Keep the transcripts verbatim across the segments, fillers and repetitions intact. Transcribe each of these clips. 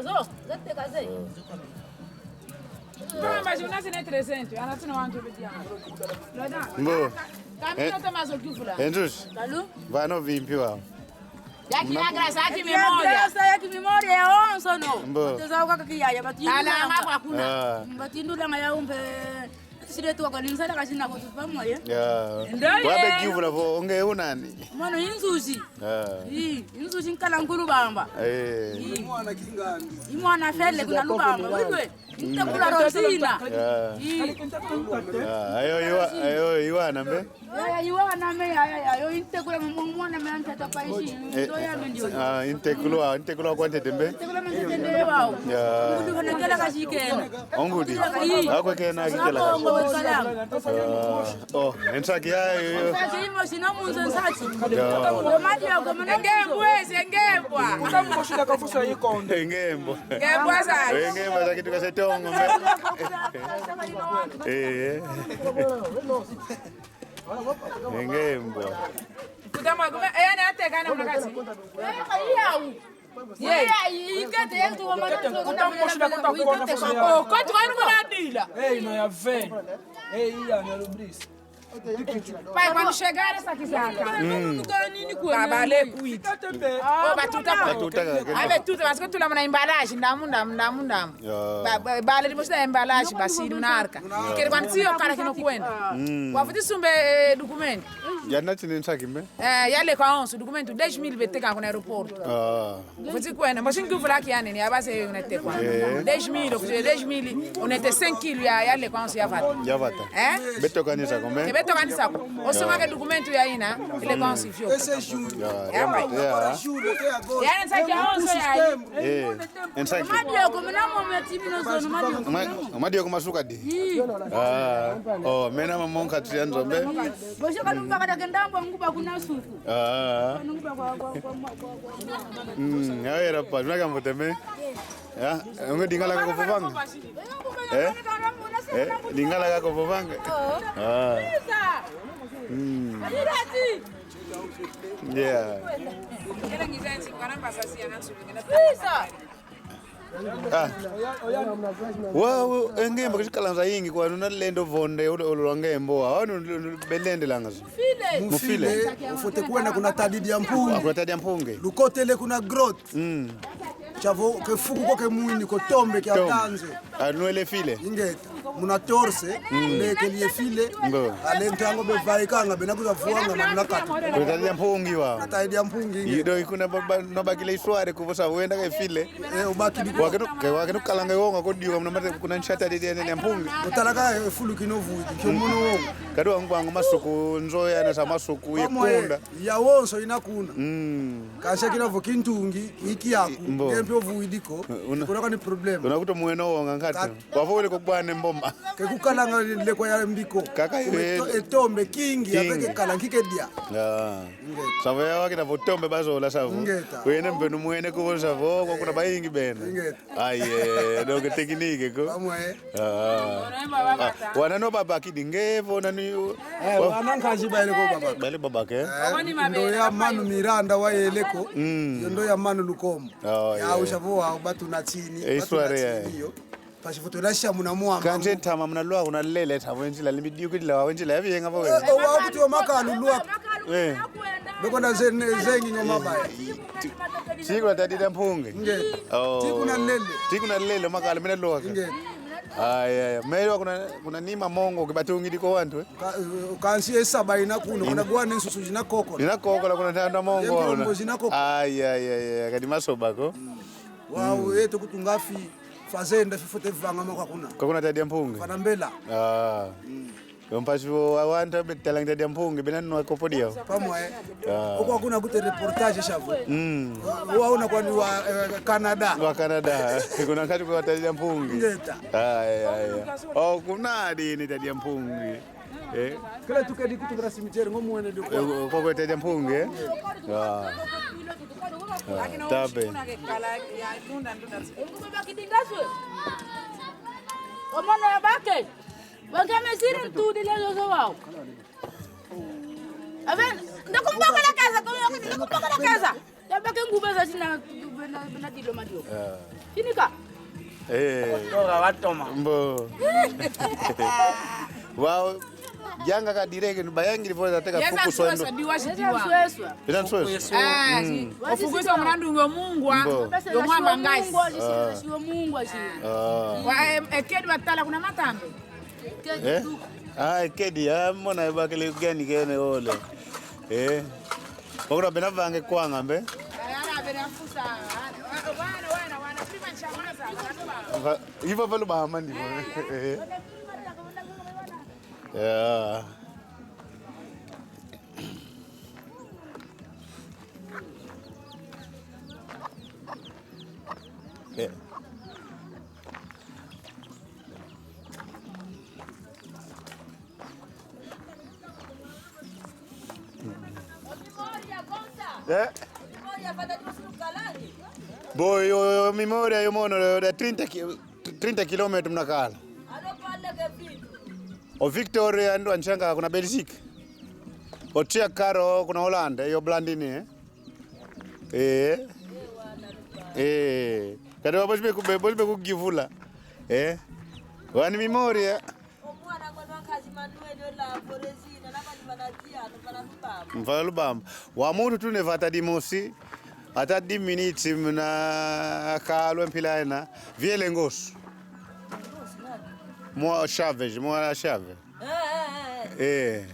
Zo, zo te kaze. Ah, mas eu nasci na trezentos, eu nasci no ano de dia. Mbo. Caminho tem mais o que falar. E nzuzi. Kalu? Vano vimpi wao. Yaki na graça, yaki Memória. Memória. Graça, yaki memória, é onso, no. Mbo. Tuzauka kaki yaya, bati. Ala ngapa kuna. Ah. Bati ndula nga ya umpe. Sire tu kwa linzala kasi na kutu pamoja. Ya. Ndio ye. Wabe kivu la vo onge unani. Mwana inzuzi. Ah. Ii, inzuzi nkala nkulu bamba. Eh. Ii. Imwana fele kuna lubamba. Wibwe. Ntekula Rosina. Ya. Ii. Ya. Ayo iwa ayo iwa na mbe. Yaya iwa na me yaya yaya. Yo ntekula mwana me ntata pa isi. Eh. Ndo ya me ndio. Ah, ntekulu, ntekulu kwa ntete mbe. Ntekula me ntete ndio wao. Ya. Kudu kana kela kasi kena. Ongudi. Ii. Akwe kena kikela. Bongo kalanga. Ah. Oh, ensaki ya yo. Sasa imo sina munzo nsaki. Ya. Omadi yako mwana. Ngembweze, ngembwa. Kutambushila kafusa ikonde. Ngembo. Ngembwa za. Ngembo za kitu kase tongo mbe. Eh. Ngembo. Kutama kuma, eh, na teka na mnakazi. Yau. Ye. Ikete yetu wa mwana. Kutambushila kutambushila kafusa ya. Oh, koti wanu kuna dila. Eh, ino ya vingt. Eh, iya na lubris. Pai kwa mshegara sa kizaka. Kwa nini kwa bale kuit. Katembe. Oh, batuta kwa. Batuta kaka. Abe tuta, parce que tula mwana emballage, ndamu, ndamu, ndamu, ndamu. Ya. Ba, ba, bale di mosi na emballage, basi di unarka. Kere kwa ntiyo kala kino kwenda. Wafuti sumbe, eh, documento. Ya nati ni nsaki mbe. Eh, ya lekwa onso, documento dez mil beteka kuna aeroporto. Ah. Futi kwenda, mas cinco vula kiane, ni abase yo na tekwa. Eh. Dez mil, dez mil, unete cinq kilos ya, ya lekwa onso ya vata. Ya vata. Eh? Beto kanisa ko mbe. Ebe tokanisa ko. Osoma ke documento ya ina, lekwa onso ifio. Ya, ya mata, ya. Ya nsa kia onso ya. Eh. Ensaki. Madio ko mna mo meti mna zono madio. Madi yoko masuka di. Ah. Oh, mena mamonka tianzo mbe. Bojo kalumba kada kenda mbo nguba kuna suku. Ah. Nguba kwa kwa kwa kwa. Mm, ya era pa, na kambo teme. Ya, onge dingala ka ko vovanga. Eh? Eh, dingala ka ko vovanga. Ah. Mm. Yeah. Ah. Wa, wa, e ngembo kisi kala nza yingi kwa nuna lendo vonde ulo ulo ngembo. Wa nu belende langa. Mufile. Mufile, ufote kwenda kuna tadidi ya mpungi. Kuna tadidi ya mpungi. Lukotele kuna grotte. Mm. Chavo ke fuku kwa ke mwini ko tombe kia danze. Anwele file. Ingeta. Muna torse, mekeli ye file. Ngo. Ale ntango bevaikanga, bena kuza vuanga na muna katu. Kuna tadidi ya mpungi wa. Tadidi ya mpungi. Ido ikuna baba no bakile histoire kuvosa wenda ke file. Eh, obakidi kwa. Wakeno ke wakeno kalanga wonga ko diwa muna mate kuna nshata tadidi ya mpungi. Otalaka, eh, fulu kino vuidi, kio mono wonga. Kadi wangu wangu masuku nzo ya na sa masuku ye kunda. Ya wonso ina kuna. Mm. Kansi kina vo kintungi, iki yaku, ngempe ovuidi ko, kuna kani problème. Una kuto mweno wonga nkati. Wavole ko bwane mboma. Ke kukalanga lekwa ya mbi ko. Kaka iwe. Etombe kingi, kingi. Avec kala nkike dia. Ah. Savo ya wakina vo tombe bazola savo. Ingeta. Wene mpe numwene ko savo, kwa kuna bayingi bene. Ingeta. Aye, donc technique ko. Bamwe. Ah. Wana no babakidi nge vo nani. Eh, wana nkazi bale ko baba. Bale babaka. Ndo ya Manu Miranda wa yele ko. Yo ndo ya Manu Lukombo. Oh, yeah. Ya usavo wa batu na tini. Eh, histoire ya. Parce que foto la sha muna mwa. Kanze tama muna lwa kuna lele ta wenzi la limbi diu kidi la wenzi la yavi yenga vo. Eh, wa kuti wa makalu lwa. Eh. Beko na zen zengi ngoma ba. Siku la tadidi ya mpungi. Nge. Oh. Siku na lele. Siku na lele makalu mina lwa. Nge. Ay ay. Melo kuna kuna nima mongo kibatungi diko wantu. Kansi esa ba ina kuno kuna gwane nsusu zina koko. Ina koko la kuna tanda mongo. Zina koko. Ay ay ay. Kadi masoba ko. Wau yeto kutunga fi fazenda fifote vangama kwa kuna. Kwa kuna tadidi ya mpungi. Fana mbela. Ah. Yo mpasi vo wanta betalanga tadidi ya mpungi bena nwa kopo dia. Pamwe. Ah. Oko kuna kute reportage savo. Mm. Wa una kwani wa, eh, Canada. Wa Canada. Kuna kati kwa tadidi ya mpungi. Ngeta. Ah, yeah, yeah. Oh, kuna dini tadidi ya mpungi. Eh. Kila tukedi kutu kwa cimetière ngo mwene de kwa. Eh, kwa kwa tadidi ya mpungi. Eh. Ah. Ah, tabe. Omwana ya bake. Banga mesiri ntudi le zozo wao. Aven, ndakumboka la kaza, ndakumboka la kaza. Bake nguba za zina, bena, bena dilo madio. Ah. Finika. Eh. Tora watoma. Mbo. Wau. Yanga ka direct, bayangidi vo za teka. Yeza fuku swendo. Nsweswa, diwa si diwa. Nsweswa. Eza nsweswa. Ah, si. Ofuku swa muna ndungu yo mungwa. Mbo. Yo mwa mangazi. Mungwa, si, si yo mungwa, si. Ah. Wa, eh, eh, kedi batala kuna matambe. Eh? Ah, kedi, ah, mona bakele gani gene ole. Eh. Bakuna bena vanga e kwanga mbe. Wana, wana, wana, prima nchamaza. Va, iva valu ba mandi. Eh. Yeah. Yeah. Eh? Bo, yo, yo, Memória, yo mono, yo da trinta ki-, trinta kilómetros muna kala. O Victor, ando anchanga kuna Belgique. O tia Caro kuna Holanda, yo Blandini, eh? Eh. Eh. Kadi wa bosi be ku-, be-, bosi be kugivula. Eh? Wani Memória. Mvana lubamba. Wa muntu tuna vata dimosi. Ata dix minutes muna kalwa mpila ena. Viele ngosu. Mwa Chaves, mwa Chaves. Eh.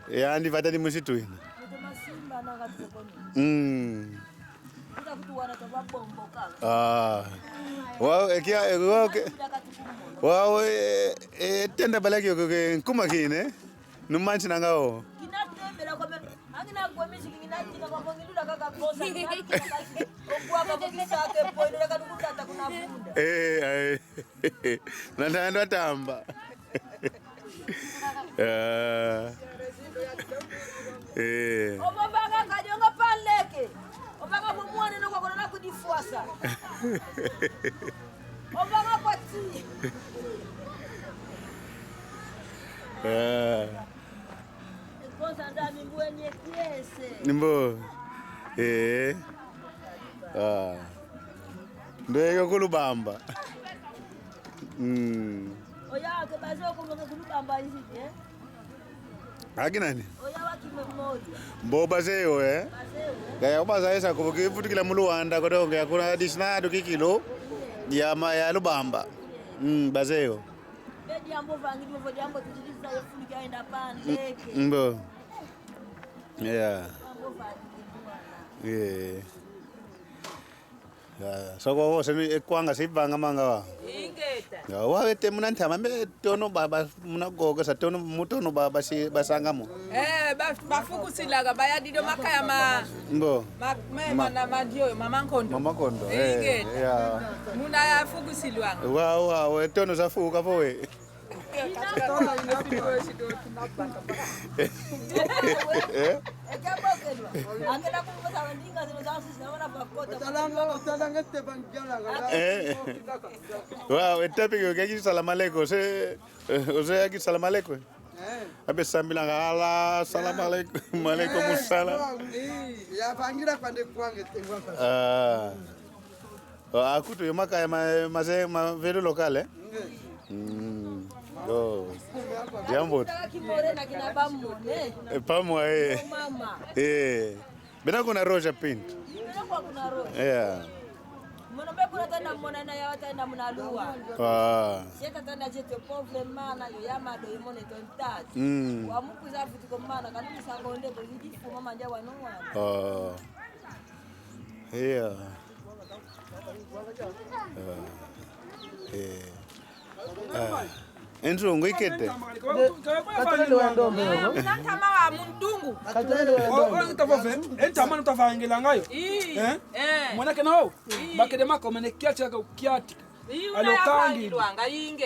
Yandi vata dimosi twina. Mm. Ah. Wau, ekia, e, wau, ke-, wau, e, e, tenda balaki yo ke, ke, nkuma kine. Numansi nanga o. Eh, ai. Na, na, na tamba. Eh. Eh. Ovanga kadionga paleke. Ovanga mumwane no kwa kona kudifwasa. Ovanga kwa ti. Eh. Esposa ndami mbweni etiese. Nimbo. Eh. Ah. Ndweke ku Lubamba. Mm. Oya ke bazo ko mo ku Lubamba ici, eh? Aki nani? Oya wa ki Memória. Mbo bazeyi yo, eh? Bazeyi yo, eh? Kaya bazeyi sa ko kivutukila mu Luanda ko donc ya kuna disnado kikilo ya ma-, ya Lubamba. Mm, bazeyi yo. Be diambu vangidi vo diambu tutiliza yo fulu kia enda pande ke. Mbo. Yeah. Diambu vangidi wana. Yeah. Ya, so kwa wose mi, e kwanga si vanga manga wa. Ingeta. Ya, wa wete muna ntama mbe tono baba muna gogo sa tono mu tono baba si basanga mo. Eh, ba, bafukusilaka, bayadi dio makaya ma. Mbo. Ma, me, ma, mana madio, mama nkondo. Mama nkondo, eh, ingeta. Ya. Muna yafukusilwanga. Wa, wa, we tono za fuka vo we. Eh? Eh. Wow, etape ke, ke ki salam alaikum. Se, eh, ose ya ki salam alaikum. Eh. Abe sambilanga ala, salam alaikum, alaikum salam. Ya bangira kwande kwange te. Ah. Ah, kutu yo makaya ma, ma, ma velo local, eh? Mm. Oh. Diambu. Taka kimore na kina bamone. Eh, pamwa, eh. Mama. Eh. Bena kuna Roja Pinto. Bena kwa kuna Roja. Yeah. Mono be kuna tana mona na ya tana muna lua. Ah. Seta tana jeto pauvre mana yo ya mado yo mone tontat. Mm. Wa mukuza vutu ko mana kanu musango nde ko yidi fu mama ndia wa no wa. Ah. Yeah. Eh. Ah. E nzungu ikete. Katulele wa ndombe yo. Mina ntama wa mundungu. Katulele wa ndombe. Olo tavove, e ntama nutavangila ngayo. Eh? Eh. Mwana kena o. Bakede mako mene kiati ka kiati. Alo kangi.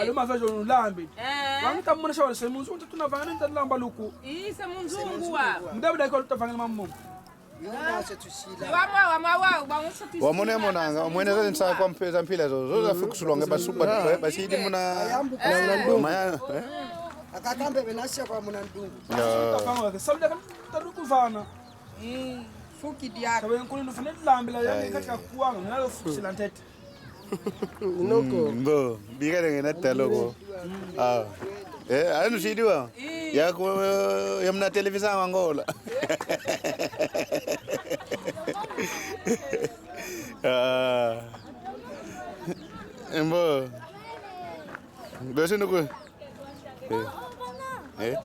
Alo mavejo nulambi. Eh. Wangita mwana shawa se munzu tuna vangana ntalamba luku. Ise munzungu wa. Mdabu da ko tavangila mamu. Wamone monanga, omwene za nsa kwa mpe-, za mpila zo, zo za fukusulwanga basuba, eh, basidi muna. Maya, eh? Akakambe benasia kwa muna ndungu. Ya. Tafanga ke, sabida kan taluku vana. Mm. Fuki diaka. Tawe nkulu nufuna lambila ya kati ka kuwa, na lo fusi la ntete. Noko. Mbo, bika de na talo ko. Ah. Eh, anu sidi wa. Ya ko, ya muna televisão Angola. Ah. Mbo. Dosi nuku. Eh. Eh.